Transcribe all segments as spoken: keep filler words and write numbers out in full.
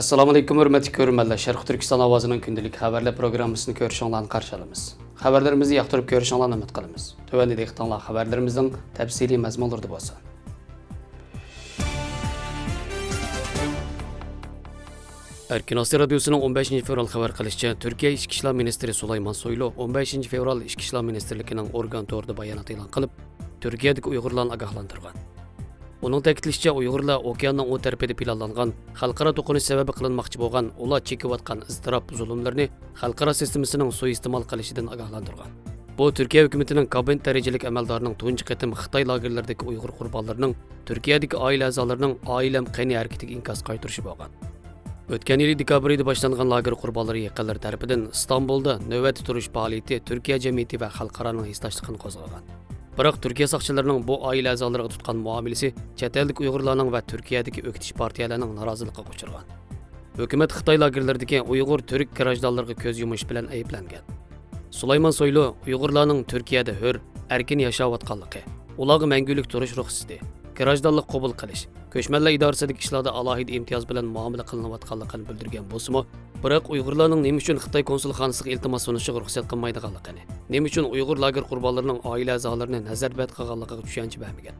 ئەسسالامۇئەلەيكۇم، ھۆرمەتلىك كۆرۈرمەنلەر. شەرقىي تۈركىستان ئاۋازىنىڭ كۈندىلىك خەۋەرلەر پروگراممىسىنى كۆرۈشۈڭلارنى قارشى ئالىمىز. خەۋەرلىرىمىزنى ياقتۇرۇپ كۆرۈشۈڭلارنى ئۈمىد قىلىمىز. تۆۋەندە دىققىتىڭلار خەۋەرلىرىمىزنىڭ تەپسىلىي مەزمۇنلىرىدا بولسۇن. ئەركىن ئاسىيا رادىيوسىنىڭ ئون بەشىنچى فېۋرال خەۋەر قىلىشىچە، تۈركىيە ئىچكى ئىشلار مىنىستىرى سۇلايمان سويلۇ ئون بەشىنچى فېۋرال ئىچكى ئىشلار مىنىستىرلىكىنىڭ ئورگان تورىدا بايانات ئېلان قىلىپ، تۈركىيەدىكى ئۇيغۇرلارنى ئاگاھلاندۇرغان. ئۇنىڭ تەكىتلىشىچە، ئۇيغۇرلار ئوكياننىڭ ئۇ تەرىپىدە پىلانلانغان خەلقئارا توقۇنۇش سەۋەبى قىلىنماقچى بولغان ئۇلار چېكىۋاتقان ئىزتىراپ، زۇلۇملىرىنى خەلقئارا سىستېمىسىنىڭ سۇيىئىستېمال قىلىشىدىن ئاگاھلاندۇرغان. بۇ تۈركىيە ھۆكۈمىتىنىڭ كابىنېت دەرىجىلىك ئەمەلدارىنىڭ تۇنجى قېتىم خىتاي لاگېرلىرىدىكى ئۇيغۇر قۇربانلىرىنىڭ تۈركىيەدىكى ئائىلە ئەزالىرىنىڭ ئائىلەم قېنى ھەرىكىتىگە ئىنكاس قايتۇرۇشى بولغان. ئۆتكەن يىلى دېكابىر ئېيىدا باشلانغان لاگېر قۇربانلىرى يېقىنلىرى تەرىپىدىن ئىستانبۇلدا نۆۋەتتە تۇرۇش پائالىيىتى تۈركىيە جەمئىيىتى ۋە خەلقئارانىڭ ھېسداشلىقىنى قوزغىغان. بىراق تۈركىيە ساقچىلىرىنىڭ بۇ ئائىلە ئەزالىرىغا تۇتقان مۇئامىلىسى چەت ئەلدىكى ئۇيغۇرلارنىڭ ۋە تۈركىيەدىكى ئۆكتىچى پارتىيەلەرنىڭ نارازىلىقىغا ئۇچرىغان. ھۆكۈمەت خىتاي لاگېرلىرىدىكى ئۇيغۇر تۈرك گىراژدانلىرىغا كۆز يۇمۇش بىلەن ئەيىبلەنگەن. سۇلايمان سويلۇ ئۇيغۇرلارنىڭ تۈركىيەدە ھۆر، ئەركىن ياشاۋاتقانلىقى، ئۇلارغا مەڭگۈلۈك تۇرۇش رۇخسىتى، گىراژدانلىق قوبۇل قىلىش، كۆچمەنلەر ئىدارىسىدىكى ئىشلاردا ئالاھىدە ئىمتىياز بىلەن مۇئامىلە قىلىنىۋاتقانلىقىنى بىلدۈرگەن بولسىمۇ، بىراق ئۇيغۇرلارنىڭ نېمە ئۈچۈن خىتاي كونسۇلخانىسىغا ئىلتىماس سۇنۇشىغا رۇخسەت قىلمايدىغانلىقىنى، نېمە ئۈچۈن ئۇيغۇر لاگېر قۇربانلىرىنىڭ ئائىلە ئەزالىرىنى نەزەربەند قىلغانلىقىغا چۈشەنچە بەرمىگەن.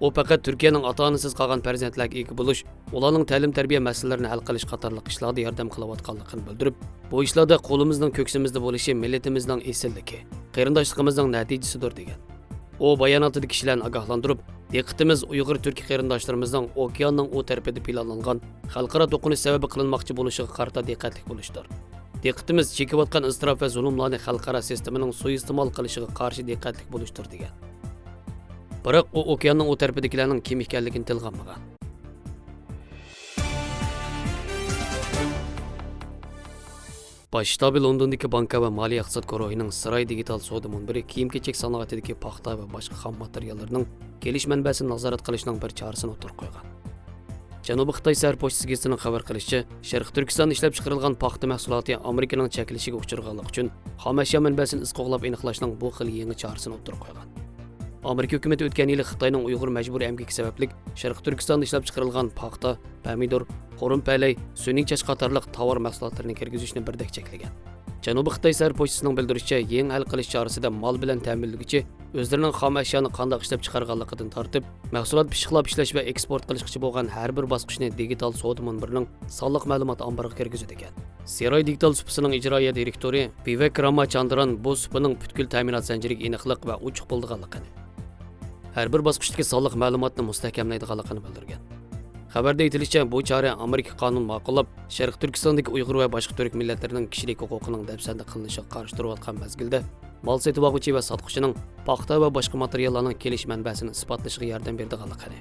ئۇ پەقەت تۈركىيەنىڭ ئاتا-ئانىسىز قالغان پەرزەنتلەرگە ئىگە بولۇش، ئۇلارنىڭ تەلىم-تەربىيە مەسىلىلىرىنى ھەل قىلىش قاتارلىق ئىشلاردا ياردەم قىلىۋاتقانلىقىنى بىلدۈرۈپ، بۇ ئىشلاردا قولىمىزنىڭ كۆكسىمىزدە بولۇشى مىللىتىمىزنىڭ ئېسىللىكى، قېرىنداشلىقىمىزنىڭ نەتىجىسىدۇر، دېگەن. ئۇ باياناتىدا كىشىلەرنى ئاگاھلاندۇرۇپ، دىققىتىمىز ئۇيغۇر تۈركىي قېرىنداشلىرىمىزنىڭ ئوكياننىڭ ئۇ تەرىپىدە پىلانلانغان خەلقئارا توقۇنۇش سەۋەبى قىلىنماقچى بولۇشىغا قارىتا دىققەتلىك بولۇشتۇر. دىققىتىمىز چېكىۋاتقان ئىزتىراپ ۋە زۇلۇملارنى خەلقئارا سىستېمىنىڭ سۇيىئىستېمال قىلىشىغا قارشى دىققەتلىك بولۇشتۇر، دېگەن. بىراق ئۇ ئوكياننىڭ ئۇ تەرىپىدىكىلەرنىڭ كىم ئىكەنلىكىنى تىلغا ئالمىغان. باش شتابى لوندوندىكى بانكا ۋە مالىيە ئىقتىساد گۇرۇھىنىڭ سىراي دىگىتال سودا مۇنبىرى كىيىم-كېچەك سانائىتىدىكى پاختا ۋە باشقا خام ماتېرىياللىرىنىڭ كېلىش مەنبەسىنى نازارەت قىلىشنىڭ بىر چارىسىنى ئوتتۇرىغا قويغان. جەنۇبىي خىتاي سەھەر پوچتىسى گېزىتىنىڭ خەۋەر قىلىشىچە، شەرقىي تۈركىستاندا ئىشلەپچىقىرىلغان پاختا مەھسۇلاتى ئامېرىكىنىڭ چەكلىشىگە ئۇچرىغانلىقى ئۈچۈن، خام ئەشيا مەنبەسىنى ئىز قوغلاپ ئېنىقلاشنىڭ بۇ خىل يېڭى چارىسىنى ئوتتۇرىغا قويغان. ئامېرىكا ھۆكۈمىتى ئۆتكەن يىلى خىتاينىڭ ئۇيغۇر مەجبۇرىي ئەمگىكى سەۋەبلىك شەرقىي تۈركىستاندا ئىشلەپچىقىرىلغان پاختا، پەمىدۇر، قۇرۇم پەلەي، سۈنئىي چاچ قاتارلىق تاۋار مەھسۇلاتلىرىنى كىرگۈزۈشنى بىردەك چەكلىگەن. جەنۇبىي خىتاي سەھەر پوچتىسىنىڭ بىلدۈرۈشىچە، يېڭى ھەل قىلىش چارىسىدە مال بىلەن تەمىنلىگۈچى ئۆزلىرىنىڭ خام ئەشيانى قانداق ئىشلەپچىقارغانلىقىدىن تارتىپ، مەھسۇلات پىششىقلاپ ئىشلەش ۋە ئېكسپورت قىلىشقىچە بولغان ھەر بىر باسقۇچنى دىگىتال سودا مۇنبىرىنىڭ سانلىق مەلۇمات ئامبىرىغا كىرگۈزىدىكەن. سىراي دىگىتال سۇپىسىنىڭ ئىجرائىيە دىرېكتورى ۋىۋېك راما چاندران بۇ سۇپىنىڭ پۈتكۈل تەمىنات زەنجىرىگە ئېنىقلىق ۋە ئوچۇق بولىدىغانلىقىنى، ھەر بىر باسقۇچتىكى سانلىق مەلۇماتنى مۇستەھكەملەيدىغانلىقىنى بىلدۈرگەن. خەۋەردە ئېيتىلىشىچە، بۇ چارە ئامېرىكا قانۇنى ماقۇللاپ، شەرقىي تۈركىستاندىكى ئۇيغۇر ۋە باشقا تۈرك مىللەتلىرىنىڭ كىشىلىك ھوقۇقىنىڭ دەپسەندە قىلىنىشىغا قارشى تۇرۇۋاتقان مەزگىلدە، مال سېتىۋالغۇچى ۋە ساتقۇچىنىڭ پاختا ۋە باشقا ماتېرىياللارنىڭ كېلىش مەنبەسىنى ئىسپاتلىشىغا ياردەم بېرىدىغانلىقىنى،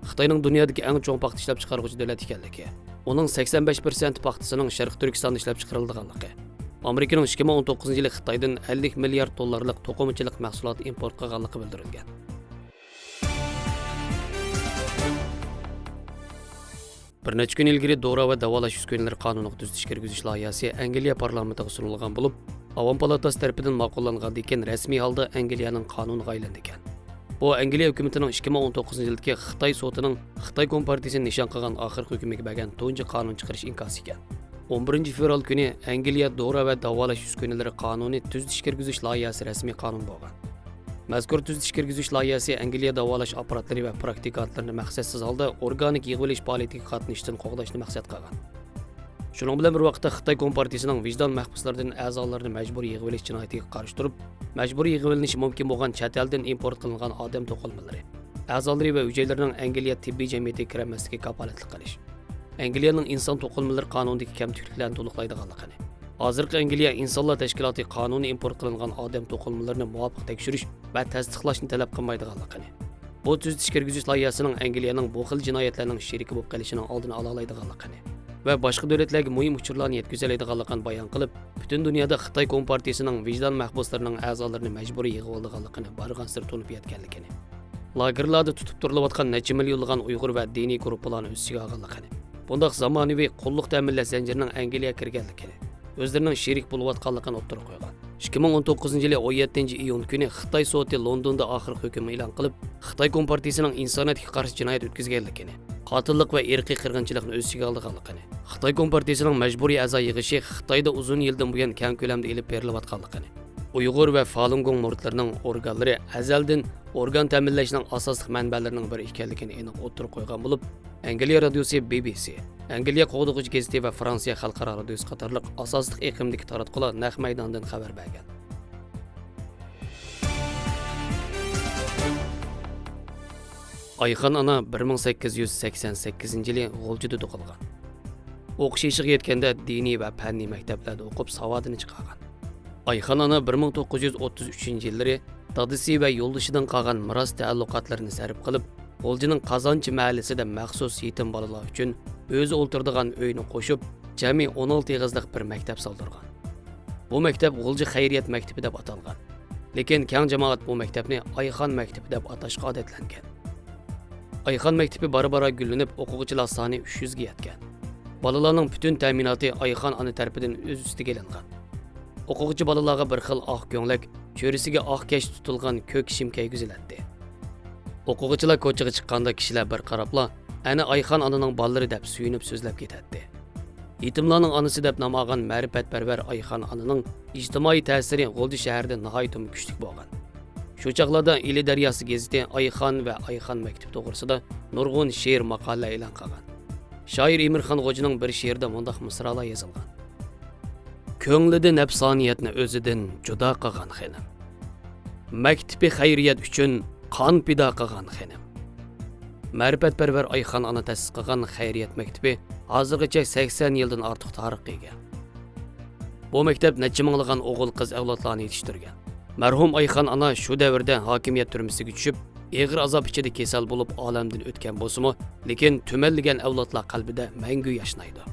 خىتاينىڭ دۇنيادىكى ئەڭ چوڭ پاختا ئىشلەپچىقارغۇچى دۆلەت ئىكەنلىكى، ئۇنىڭ سەكسەن بەش پىرسەنت پاختىسىنىڭ شەرقىي تۈركىستاندا ئىشلەپچىقىرىلىدىغانلىقى، ئامېرىكىنىڭ ئىككى مىڭ ئون توققۇزىنچى يىلى خىتايدىن ئەللىك مىليارد دوللارلىق توقۇمىچىلىق مەھسۇلات ئىمپورت قىلغانلىقى بىلدۈرۈلگەن. بىر نەچچە كۈن ئىلگىرى دورا ۋە داۋالاش ئۈسكۈنىلىرى قانۇنىغا تۈزىتىش كىرگۈزۈش لايىھەسى ئەنگلىيە پارلامېنتىغا سۇنۇلغان بولۇپ، ئاۋام پالاتاسى تەرىپىدىن ماقۇللانغاندىن كېيىن رەسمىي ھالدا ئەنگلىيەنىڭ قانۇنىغا ئايلىنىدىكەن. بۇ ئەنگلىيە ھۆكۈمىتىنىڭ ئىككى مىڭ ئون توققۇزىنچى يىلدىكى خىتاي سوتىنىڭ خىتاي كومپارتىيىسىنى نىشان قىلغان ئاخىرقى ھۆكۈمىگە بەرگەن تۇنجى قانۇن چىقىرىش ئىنكاسى ئىكەن. ئون بىرىنچى فېۋرال كۈنى ئەنگلىيە دورا ۋە داۋالاش ئۈسكۈنىلىرى قانۇنى تۈزىتىش كىرگۈزۈش لايىھەسى رەسمىي قانۇن بولغان. مەزكۇر تۈزىتىش كىرگۈزۈش لايىھەسى ئەنگلىيە داۋالاش ئاپپاراتلىرى ۋە پراكتىكانتلىرىنى مەقسەتسىز ھالدا ئورگانىك يىغىۋېلىش پائالىيىتىگە قاتنىشىشتىن قوغداشنى مەقسەت قىلغان. شۇنىڭ بىلەن بىر ۋاقىتتا، خىتاي كومپارتىيىسىنىڭ ۋىجدان مەھبۇسلىرىدىن ئەزالىرىنى مەجبۇرىي يىغىۋېلىش جىنايىتىگە قارشى تۇرۇپ، مەجبۇرىي يىغىۋېلىنىشى مۇمكىن بولغان چەت ئەلدىن ئىمپورت قىلىنغان ئادەم توقۇلمىلىرى، ئەزالىرى ۋە ئۈجەيلىرىنىڭ ئەنگلىيە تېببىي جەمئىيىتىگە كىرەلمەسلىكىگە كاپالەتلىك قىلىش، ئەنگلىيەنىڭ ئىنسان توقۇلمىلىرى قانۇنىدىكى كەمتۈكلۈكلەرنى تولۇقلايدىغانلىقىنى، ھازىرقى ئەنگلىيە ئىنسانلار تەشكىلاتى قانۇنىي ئىمپورت قىلىنغان ئادەم توقۇلمىلىرىنى مۇۋاپىق تەكشۈرۈش ۋە تەستىقلاشنى تەلەپ قىلمايدىغانلىقىنى، بۇ تۈزىتىش كىرگۈزۈش لايىھەسىنىڭ ئەنگلىيەنىڭ بۇ خىل جىنايەتلەرنىڭ شېرىكى بولۇپ قېلىشىنىڭ ئالدىنى ئالالايدىغانلىقىنى ۋە باشقا دۆلەتلەرگە مۇھىم ئۇچۇرلارنى يەتكۈزەلەيدىغانلىقىنى بايان قىلىپ، پۈتۈن دۇنيادا خىتاي كومپارتىيىسىنىڭ ۋىجدان مەھبۇسلىرىنىڭ ئەزالىرىنى مەجبۇرىي يىغىۋالىدىغانلىقىنى بارغانسېرى تونۇپ يەتكەنلىكىنى، لاگېرلاردا تۇتۇپ تۇرۇلۇۋاتقان نەچچە مىليونلىغان ئۇيغۇر ۋە دىنىي گۇرۇپپىلارنى ئۆز ئىچىگە ئالغانلىقىنى، بۇنداق زامانىۋى قۇللۇق تەمىنلەش زەنجىرىنىڭ ئەنگلىيەگە كىرگەنلىكىنى، ئۆزلىرىنىڭ شېرىك بولۇۋاتقانلىقىنى ئوتتۇرىغا قويغان. ئىككى مىڭ ئون توققۇزىنچى يىلى ئون يەتتىنچى ئىيۇن كۈنى خىتاي سوتى لوندوندا ئاخىرقى ھۆكۈمنى ئېلان قىلىپ، خىتاي كومپارتىيىسىنىڭ ئىنسانىيەتكە قارشى جىنايەت ئۆتكۈزگەنلىكىنى، قاتىللىق ۋە ئىرقىي قىرغىنچىلىقنى ئۆز ئىچىگە ئالىدىغانلىقىنى، خىتاي كومپارتىيىسىنىڭ مەجبۇرىي ئەزا يىغىشى خىتايدا ئۇزۇن يىلدىن بۇيان كەڭ كۆلەمدە ئېلىپ بېرىلىۋاتقانلىقىنى، ئۇيغۇر ۋە فالۇنگوڭ مۇرىتلىرىنىڭ ئورگانلىرى ئەزەلدىن ئورگان تەمىنلەشنىڭ ئاساسلىق مەنبەلىرىنىڭ بىرى ئىكەنلىكىنى ئېنىق ئوتتۇرىغا قويغان بولۇپ، ئەنگلىيە رادىيوسى بى بى سى، ئەنگلىيە قوغدىغۇچى گېزىتى ۋە فرانسىيە خەلقئارا رادىيوسى قاتارلىق ئاساسلىق ئېقىمدىكى تاراتقۇلار نەق مەيداندىن خەۋەر بەرگەن. ئايخان ئانا بىر مىڭ سەككىز يۈز سەكسەن سەككىزىنچى يىلى غۇلجىدا تۇغۇلغان. ئوقۇش يېشىغا يەتكەندە دىنىي ۋە پەننىي مەكتەپلەردە ئوقۇپ ساۋادىنى چىقارغان. ئايخان ئانا بىر مىڭ توققۇز يۈز ئوتتۇز ئۈچىنچى يىللىرى دادىسى ۋە يولدىشىدىن قالغان مىراس تەئەللۇقاتلىرىنى سەرپ قىلىپ، غۇلجىنىڭ قازانچى مەھەللىسىدە مەخسۇس يېتىم بالىلار ئۈچۈن ئۆزى ئولتۇرىدىغان ئۆينى قوشۇپ، جەمئىي ئون ئالتە ئېغىزلىق بىر مەكتەپ سالدۇرغان. بۇ مەكتەپ غۇلجا خەيرىيەت مەكتىپى دەپ ئاتالغان. لېكىن كەڭ جامائەت بۇ مەكتەپنى ئايخان مەكتىپى دەپ ئاتاشقا ئادەتلەنگەن. ئايخان مەكتىپى بارا-بارا گۈللىنىپ، ئوقۇغۇچىلار سانى ئۈچ يۈزگە يەتكەن. بالىلارنىڭ پۈتۈن تەمىناتى ئايخان ئانا تەرىپىدىن ئۆز ئۈستىگە ئېلىنغان. ئوقۇغۇچى بالىلارغا بىر خىل ئاق كۆڭلەك، چۆرىسىگە ئاق كەش تۇتۇلغان كۆك شىم كىيگۈزۈلەتتى. ئوقۇغۇچىلار كوچىغا چىققاندا كىشىلەر بىر قاراپلا، ئەنە ئايخان ئانىنىڭ بالىلىرى دەپ سۆيۈنۈپ سۆزلەپ كېتەتتى. يېتىملارنىڭ ئانىسى دەپ نام ئالغان مەرىپەتپەرۋەر ئايخان ئانىنىڭ ئىجتىمائىي تەسىرى غۇلجا شەھىرىدە ناھايىتىمۇ كۈچلۈك بولغان. شۇ چاغلاردا ئىلى دەرياسى گېزىتى ئايخان ۋە ئايخان مەكتىپى توغرىسىدا نۇرغۇن شېئىر، ماقالىلەر ئېلان قىلغان. شائىر ئىمىرخان غوجىنىڭ بىر شېئىرىدا مۇنداق مىسرالار يېزىلغان: كۆڭلىدە نەپسانىيەتنى ئۆزىدىن جۇدا قىلغان خېنىم. مەكتىپى خەيرىيەت ئۈچۈن قان پىدا قىلغان خېنىم. مەرىپەتپەرۋەر ئايخان ئانا تەسىس قىلغان خەيرىيەت مەكتىپى ھازىرغىچە سەكسەن يىلدىن ئارتۇق تارىخقا ئىگە. بۇ مەكتەپ نەچچە مىڭلىغان ئوغۇل-قىز ئەۋلادلارنى يېتىشتۈرگەن. مەرھۇم ئايخان ئانا شۇ دەۋردە ھاكىمىيەت تۈرمىسىگە چۈشۈپ، ئېغىر ئازاب ئىچىدە كېسەل بولۇپ ئالەمدىن ئۆتكەن بولسىمۇ، لېكىن تۈمەنلىگەن ئەۋلادلار قەلبىدە مەڭگۈ ياشنايدۇ.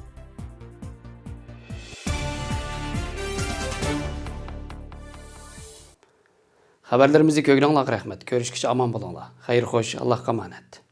خەۋەرلىرىمىزنى كۆرگىنىڭلارغا رەھمەت. كۆرۈشكىچە ئامان بولۇڭلار. خەير خوش، ئاللاھقا ئامانەت.